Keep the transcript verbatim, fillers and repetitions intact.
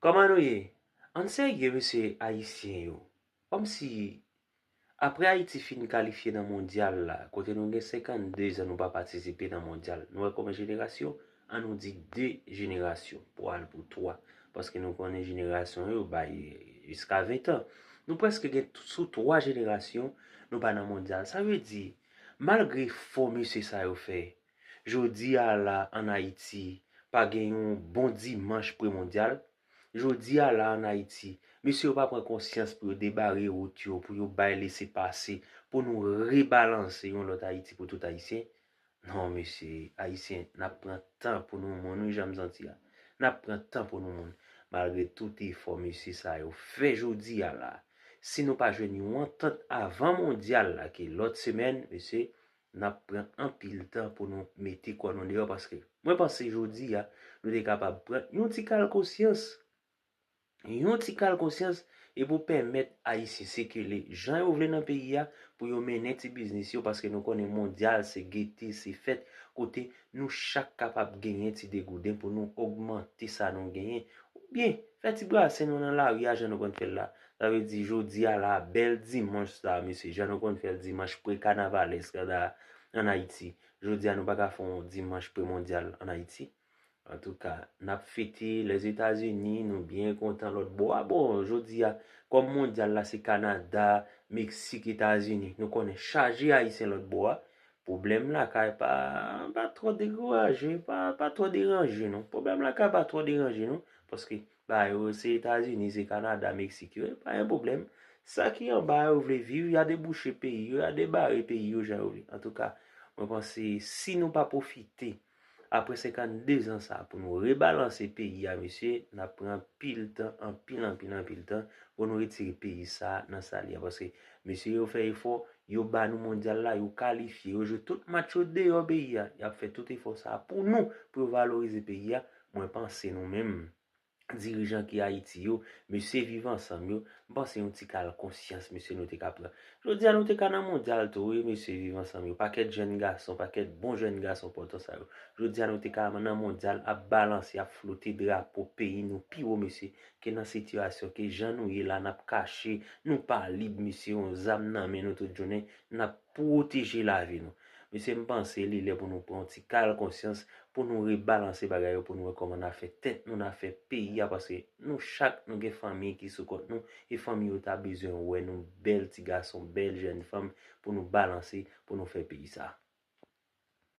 Kòman nou ye? Ann serye, mesye ayisyen yo. Kòmsi, apre Ayiti fin kalifye nan mondyal la, kote nou gen senkannde zan nou pa patisipe nan mondyal, nou wè kòman jenerasyon, ann nou di de jenerasyon, pou al pou twa. Paske nou konnen jenerasyon yo bay jiska ven tan. Nou prèske gen t- sou twa jenerasyon, nou pa nan mondyal. Sa vle di, malgre efò mesye sa yo fè, jodi a la ann Ayiti, pa gen yon bon dimanch premondyal, jodi a la ann Ayiti, mesye yo pa pran konsyans pou yo debare wout yo, pou yo bay lese pase, pou nou rebalanse yon lòt Ayiti pou tout Ayisyen. Non, mesye, ayisyen, n ap pran tan pou nou moun, wi, jan m santi a. N ap pran tan pou nou moun. Malgre tout efò mesye sa yo fè jodi a la, si nou pa jwenn yon antant avan mondyal la, ki lòt semèn, mesye, n ap pran anpil tan pou nou mete kò nou deyò, paske mwen panse jodi a, nou te kapab pran yon ti kal konsyans. Yon ti kal konsyans e pou pèmèt ayisyen sikile jan yo vle nan peyi a, pou yo mennen ti biznis yo, paske nou konnen mondyal se gete, se fèt, kote nou chak kapab genyen ti degouden pou nou ogmante sa nou genyen, oubyen fè ti brase nou nan lari a jan nou konn fè l la. Sa vle di jodi a la, bèl dimanch sa, mesye, jan nou konn fè l dimanch pre-kanavalèsk ann Ayiti. Jodi a nou pa ka fè yon dimanch pre-mondyal ann Ayiti. Antouka, n ap fete Lèzetazini, nou byen kontan lòt bò a. Bon, jodi a, kòm mondyal la se Kanada, Meksik, Etazini, nou konnen chaje ayisyen lòt bò a. Pwoblèm lakay pa, pa twò dekouraje, pa, pa twò deranje nou. Pwoblèm lakay pa twò deranje nou, paske ba yo se Etazini, se Kanada, Meksik yo, pa gen pwoblèm. Sa ki anba yo vle viv, y a debouche peyi yo, y a debare peyi yo jan yo vle. Antouka, mwen panse si nou pa pwofite apre senkannde zan sa pou nou rebalanse peyi a, mesye, n ap pran anpil tan, anpil, anpil, anpil tan pou nou retire peyi sa nan sa li a. Paske mesye yo fè efò, yo ba nou mondyal la, yo kalifye, yo jwe tout match yo deyò peyi a. Y ap fè tout efò sa pou nou, pou yo valorize peyi a. Mwen panse nou menm, dirijan ki Ayiti yo, mesye Viv Ansanm yo, m panse yon ti kal konsyans, mesye, nou te ka pran. Jodi a nou te ka nan mondyal tou, wi, mesye Viv Ansanm yo. Pakèt jèn gason, pakèt bon jèn gason pòtan sa yo. Jodi a nou te ka nan mondyal ap balanse, ap flote drapo peyi nou pi wo, mesye, ke nan sitiyasyon, ke jan nou ye la, n ap kache, nou pa lib, mesye, yon zam nan men nou tout jounen, n ap pwoteje lavi nou. Mesye, m panse li lè pou nou pran yon ti kal konsyans, pou nou rebalanse bagay yo, pou nou wè kòman n a fè tèt nou, n a fè peyi a, paske nou chak nou gen fanmi ki sou kont nou, e fanmi yo ta bezwen wè nou bèl ti gason, bèl jèn fanm, pou nou balanse, pou nou fè peyi sa.